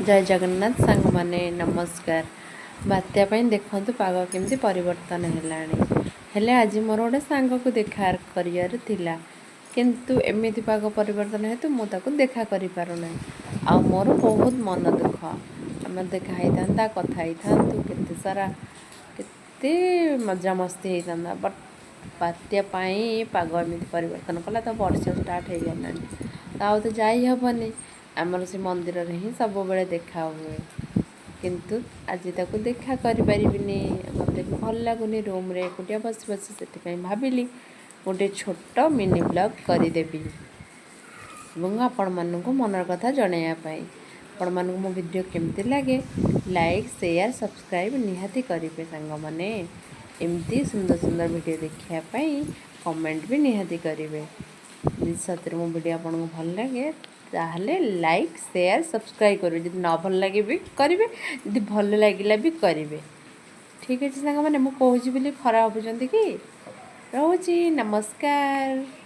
ଜୟ ଜଗନ୍ନାଥ ସାଙ୍ଗମାନେ, ନମସ୍କାର। ବାତ୍ୟା ପାଇଁ ଦେଖନ୍ତୁ ପାଗ କେମିତି ପରିବର୍ତ୍ତନ ହେଲାଣି। ହେଲେ ଆଜି ମୋର ଗୋଟେ ସାଙ୍ଗକୁ ଦେଖା କରିବାର ଥିଲା, କିନ୍ତୁ ଏମିତି ପାଗ ପରିବର୍ତ୍ତନ ହେତୁ ମୁଁ ତାକୁ ଦେଖା କରିପାରୁନାହିଁ ଆଉ ମୋର ବହୁତ ମନ ଦୁଃଖ। ଆମର ଦେଖା ହେଇଥାନ୍ତା, କଥା ହେଇଥାନ୍ତୁ, କେତେ ସାରା କେତେ ମଜାମସ୍ତି ହେଇଥାନ୍ତା। ବଟ୍ ବାତ୍ୟା ପାଇଁ ପାଗ ଏମିତି ପରିବର୍ତ୍ତନ କଲା ତ ବର୍ଷା ଷ୍ଟାର୍ଟ ହେଇଗଲାଣି, ତ ଆଉ ତ ଯାଇ ହେବନି। ଆମର ସେ ମନ୍ଦିରରେ ହିଁ ସବୁବେଳେ ଦେଖା ହୁଏ, କିନ୍ତୁ ଆଜି ତାକୁ ଦେଖା କରିପାରିବିନି। ମୋତେ ବି ଭଲ ଲାଗୁନି ରୁମ୍ରେ ଏକୁଟିଆ ବସି ବସି, ସେଥିପାଇଁ ଭାବିଲି ଗୋଟେ ଛୋଟ ମିନି ବ୍ଲଗ୍ କରିଦେବି ଏବଂ ଆପଣମାନଙ୍କୁ ମନର କଥା ଜଣାଇବା ପାଇଁ। ଆପଣମାନଙ୍କୁ ମୋ ଭିଡ଼ିଓ କେମିତି ଲାଗେ, ଲାଇକ୍, ସେୟାର, ସବସ୍କ୍ରାଇବ୍ ନିହାତି କରିବେ ସାଙ୍ଗମାନେ। ଏମିତି ସୁନ୍ଦର ସୁନ୍ଦର ଭିଡ଼ିଓ ଦେଖିବା ପାଇଁ କମେଣ୍ଟ ବି ନିହାତି କରିବେ। ଯଦି ସତରେ ମୋ ଭିଡ଼ିଓ ଆପଣଙ୍କୁ ଭଲ ଲାଗେ, ତାହେଲେ ଲାଇକ୍, ସେୟାର, ସବସ୍କ୍ରାଇବ୍ କରିବେ। ଯଦି ନ ଭଲ ଲାଗେ ବି କରିବେ, ଯଦି ଭଲ ଲାଗିଲା ବି କରିବେ। ଠିକ୍ ଅଛି ସାଙ୍ଗମାନେ, ମୁଁ କହୁଛି ବୋଲି ଖରାପ ଭାବୁଛନ୍ତି କି? ରହୁଛି, ନମସ୍କାର।